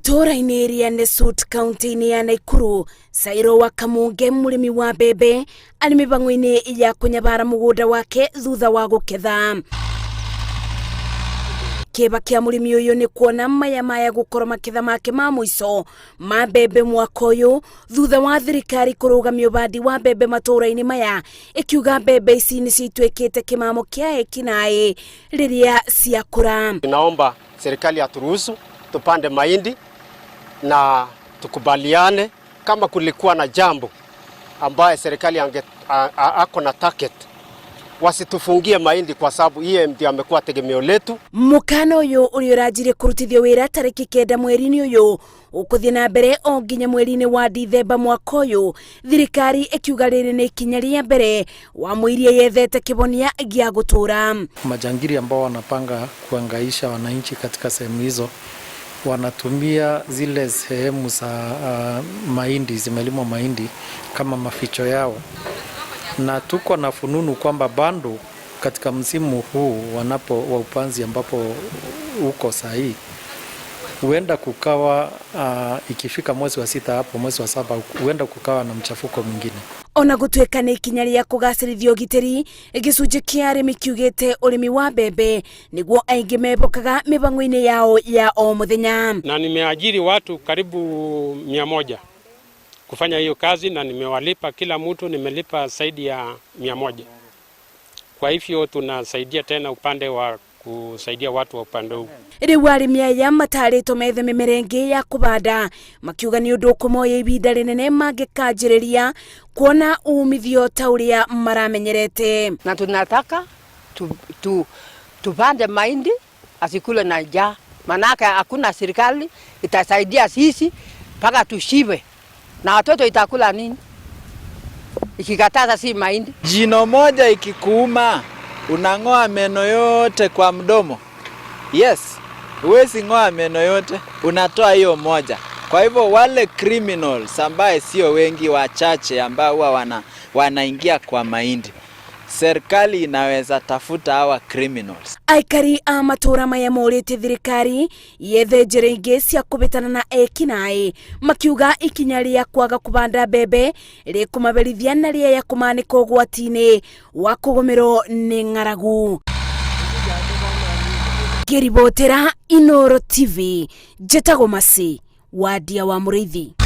Itũũra-inĩ rĩa Nesut kaunti-inĩ ya Naikuru, Sairo wa Kamunge mũrĩmi wa mbembe arĩ mĩhang'o-inĩ ya kũnyabara mũgũnda wake thutha wa gũketha. Kĩeba kĩa mũrĩmi ũyũ nĩ kuona maya maya gũkorwo maketha make ma mũico ma mbembe mwaka ũyũ thutha wa thirikari kũrũgamia ũbandi wa mbembe matũũra-inĩ maya ĩkiuga mbembe ici nĩcio ituĩkĩte kĩmamo kĩa ekinaĩ rĩrĩa ciakũra. Tunaomba serikali aturuhusu tupande mahindi na tukubaliane kama kulikuwa na jambo ambaye serikali ange, ako na target wasitufungie mahindi kwa sababu hiyo ndio amekuwa tegemeo letu. Mũkana ũyũ ũrĩa ũranjirie kũrutithio wĩra tarĩki 9 mweri-inĩ ũyũ ũkũthiĩ na mbere o nginya mweri-inĩ wa Dithemba mwaka ũyũ, thirikari ĩkiuga rĩrĩ nĩ ikinya rĩa mbere wa mũiria yethete kĩbonia gĩa gũtũra. Majangili ambao wanapanga kuangaisha wananchi katika sehemu hizo wanatumia zile sehemu za mahindi zimelimwa mahindi kama maficho yao, na tuko na fununu kwamba bado katika msimu huu wanapo wa upanzi ambapo uko sahihi huenda kukawa ikifika mwezi wa 6 hapo mwezi wa 7 huenda kukawa na mchafuko mwingine. Ona gũtuĩka nĩ ikinya rĩa kũgacĩrithia ũgitĩri, gĩcunjĩ kĩa arĩmi kiugĩte ũrĩmi wa mbembe nĩguo aingĩ mebokaga mĩhang'o-inĩ yao ya o mũthenya. Na nimeajiri watu karibu 100 kufanya hiyo kazi na nimewalipa kila mtu, nimelipa zaidi ya 100. Kwa hivyo tunasaidia tena upande wa kusaidia watu wa upande huu. Rĩu arĩmi aya matarĩtwo methe mĩmera ĩngĩ ya kũbanda makiuga nĩ ũndũ ũkũmoya ihinda rĩnene mangĩkanjĩrĩria kuona umithio ta ũrĩa maramenyerete. Na tunataka tupande mahindi asikule na njaa, manake hakuna serikali itasaidia sisi mpaka tushibe, na watoto itakula nini ikikataza si mahindi? Jino moja ikikuuma unang'oa meno yote kwa mdomo. Yes, huwezi ng'oa meno yote, unatoa hiyo moja. Kwa hivyo wale criminals ambaye sio wengi, wachache ambao huwa wanaingia kwa mahindi, serikali inaweza tafuta hawa criminals. Aikari a matũũra maya morĩtie thirikari yethe njĩra ingĩ cia kũbĩtana na ekinaĩ, makiuga ikinya rĩa kwaga kũbanda mbembe rĩkũmaberithia na rĩaya kũmanĩka ũgwati-inĩ wa kũgũmĩrwo nĩ ng'aragu. Ngĩribotera Inooro TV, njĩtagwo Masi Wadia wa Mũrĩithi.